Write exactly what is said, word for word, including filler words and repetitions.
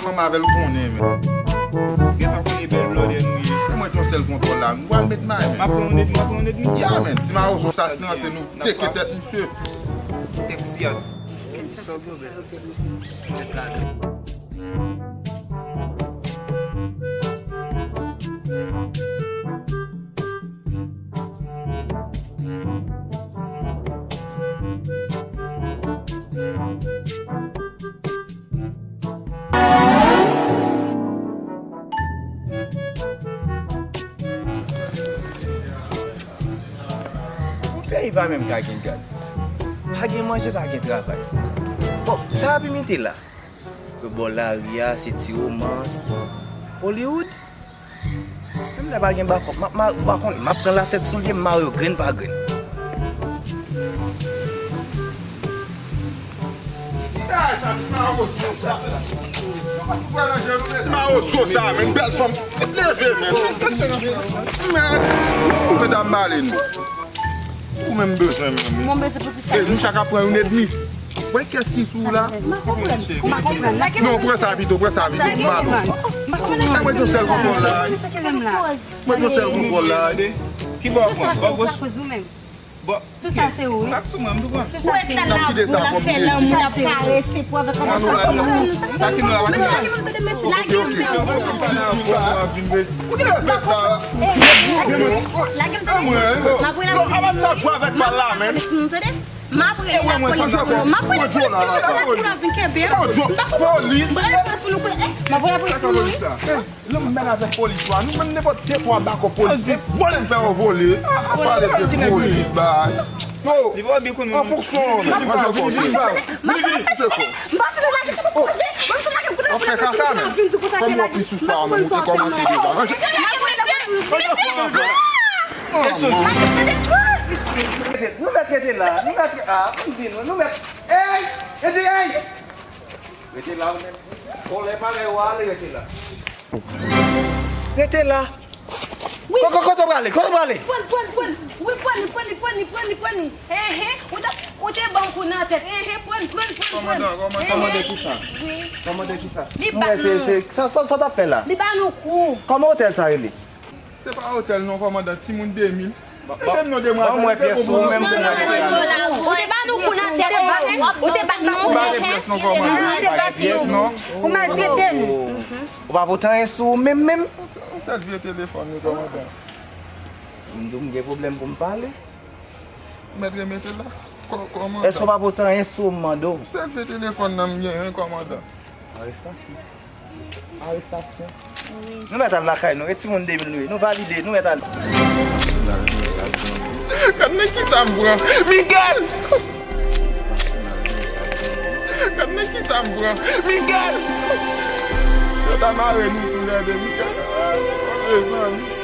Ansanm avè l konnen, men. Gentan konnen bèl blòdè nou ye. Mwen, yon sèl kontwòl la, nou pral met may, men. M ap pran yon edmi, m ap pran yon edmi. Ya, men, ti mawozo sa, si lanse nou teke tèt misye. Tèt siyad. Yon peyi pa menm ka gen gaz. Pa gen manje, pa gen travay. Bon, sa ap imite la. Bò lari a, se ti womans. Hollywood? Menm lè pa gen bakòp, m ap, m ap, ou pa konn, m ap pran lasèt soulye, m mare yo grenn pa grenn. Ti mawozo sa, men bèl fanm, leve, men. Men, medam Malin. Ou menm bezwen, men. Mwen bezwen pou ki sa? E, nou chak ap pran youn edmi. Wè kès ki sou la? M pa konprann. M pa konprann. Non, pran sa pito, pran sa pito, pou malo. Sa mwen yon sèl kontwòl la. Mwen yon sèl kontwòl la. Ki bò w pran? Bò goch? Tout sa se ou, wi. Sa k sou mwen, m tou pran. Tout sa se ou. Ou wè l la, boul ap fè lanmou, l ap karese pou avèk. An nou la, sa ki nou la, pa ki nou la? Lage m, tande. Ou te fè sa. Lage m, tande. M ap voye la. Non, avan sa jwe avèk mal la, men. Tande. M ap rele lapolis pou nou, m ap rele lapolis pou nou vin kenbe m. M pa konprann. Polis. Bref, polis pou nou koule. Eh, m ap rele lapolis pou nou, wi. Eh, lè m menm avèk polis la, nou menm nenpòt de twa bako polis, se vòlè n fè yo vole. Pale de polis, bay. Yo, an fonksyon, mwen jwe fò. M ap rele lapolis. M ap rele lapolis. M ap rele lapolis. An fè kaka, men. Kòm w ap sou sa, men, ou te kòmanse deja. M ap rele lapolis. Nou mèt rete la, nou mèt, ah, m di nou, nou mèt, ey, ey, ey! Rete la, ou mèt, kòlè pa lè yo ale, rete la. Rete la. Wi. Ko-, ko-, kote w prale? Kote w prale? Pran, pran, pran. Wi, pran li, pran li, pran li, pran li, pran li. Ehe, ou te, ou te ban m kou nan tèt. Ehe, pran, pran, pran, pran. Kòmandan, kòmandan. Kòmandan kisa? Wi. Kòmandan kisa? Nou wè se, se, sa, sa, sa w t ap fè la? Li ba nou kou. Kòman otèl sa rele? Se pa otèl non, kòmandan, timoun de mil. Ede m non, demwazèl. Ban mwen pyès ou menm pou mwen. Ou te ba nou kou nan tèt, ou te bat nou. Ou pa gen pyès non, kòmandan. Ou te bat nou. Ou maltrete nou. Ou pa pote anyen sou ou menm, menm. Yon sèl vye telefòn wi, kòmandan. M di w m gen pwoblèm pou m pale. Mèt remete la. Kò-, kòmandan. Èske w pa pote anyen sou ou, m mande w? Sèl vye telefòn nan m gen wi, kòmandan. Arestasyon. Arestasyon. Wi. Nou mèt al lakay nou. E timoun de mil nou ye. Nou valide. Nou mèt al. Gad nan kisa m pran. Miguel! Gad nan kisa m pran. Miguel! Yo ta mare nou toulède, Miguel. Mezanmi.